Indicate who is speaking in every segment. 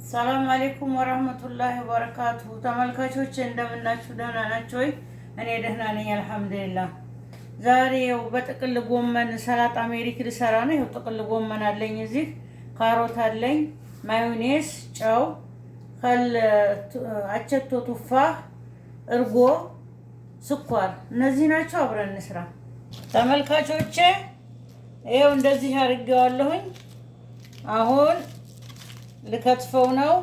Speaker 1: ሰላም አሌይኩም ወረህመቱላሂ ወበረካቱ። ተመልካቾች እንደምናችሁ ደህና ናችሁ ወይ? እኔ ደህና ነኝ አልሐምዱሊላህ። ዛሬ ያው በጥቅል ጎመን ሰላጣ አሜሪክ ልሰራ ነው። ይኸው ጥቅል ጎመን አለኝ እዚህ፣ ካሮት አለኝ፣ ማዮኔዝ፣ ጨው፣ خل፣ አቸቶ تفاح፣ እርጎ፣ ስኳር እነዚህ ናቸው። አብረን እንስራ ተመልካቾቼ። ይኸው እንደዚህ አድርጌዋለሁኝ። አሁን ልከትፈው ነው።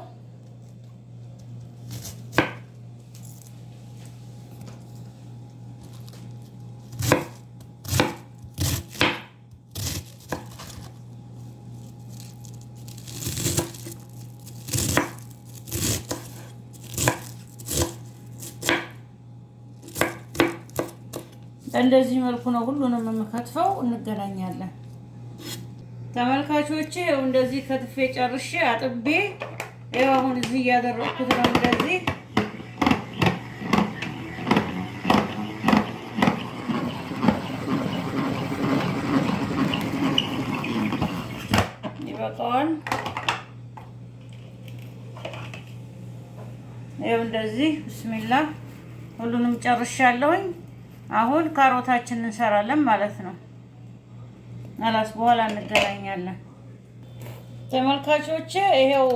Speaker 1: እንደዚህ መልኩ ነው ሁሉንም የምከትፈው። እንገናኛለን ተመልካቾቼ። ይኸው እንደዚህ ከትፌ ጨርሼ አጥቤ ይኸው አሁን እዚህ እያደረኩት ነው። እንደዚህ ይበቃዋል። ይኸው እንደዚህ ብስሚላ ሁሉንም ጨርሻለሁኝ። አሁን ካሮታችንን እንሰራለን ማለት ነው። አላስ በኋላ እንገናኛለን ተመልካቾቼ። ይሄው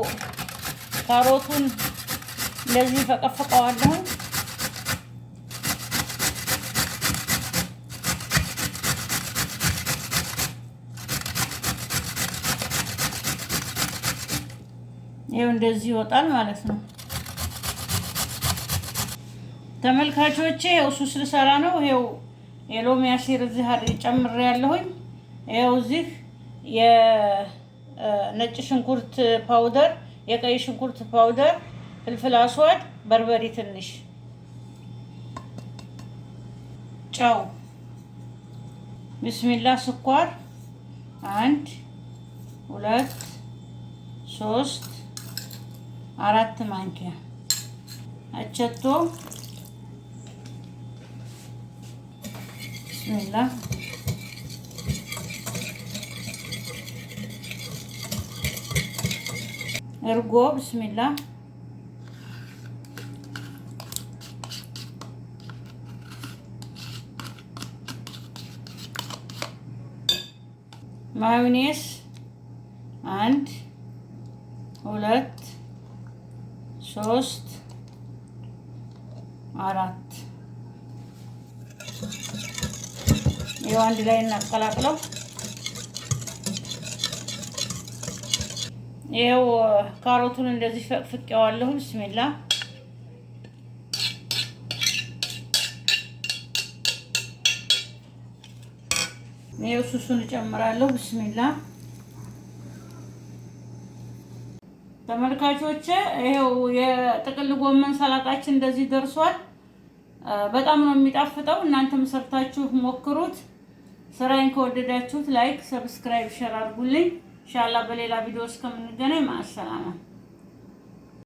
Speaker 1: ካሮቱን እንደዚህ ፈቀፍቀዋለሁ። ይሄው እንደዚህ ይወጣል ማለት ነው ተመልካቾቼ። ይኸው ሱስ ልሰራ ነው። ይኸው የሎሚ عصير እዚህ ጨምሬያለሁኝ። ይኸው እዚህ የነጭ ሽንኩርት powder፣ የቀይ ሽንኩርት powder፣ فلفل أسود፣ በርበሬ ትንሽ፣ ጨው፣ ቢስሚላ፣ ስኳር 1 2 3 4 ማንኪያ፣ አቸቶ፣ ቢስሚላ፣ እርጎ፣ ብስሚላ፣ ማዮኔስ 1 2 3 4። ይኸው አንድ ላይ እናቀላቅለው። ይኸው ካሮቱን እንደዚህ ፈቅፍቄዋለሁ። ብስሚላ። ይኸው ሱሱን እጨምራለሁ። ብስሚላ። ተመልካቾቼ ይኸው የጥቅል ጎመን ሰላጣችን እንደዚህ ደርሷል። በጣም ነው የሚጣፍጠው። እናንተም ሰርታችሁ ሞክሩት። ስራዬን ከወደዳችሁት like፣ subscribe፣ share አድርጉልኝ። ኢንሻአላህ በሌላ ቪዲዮ እስከምንገናኝ مع السلامة።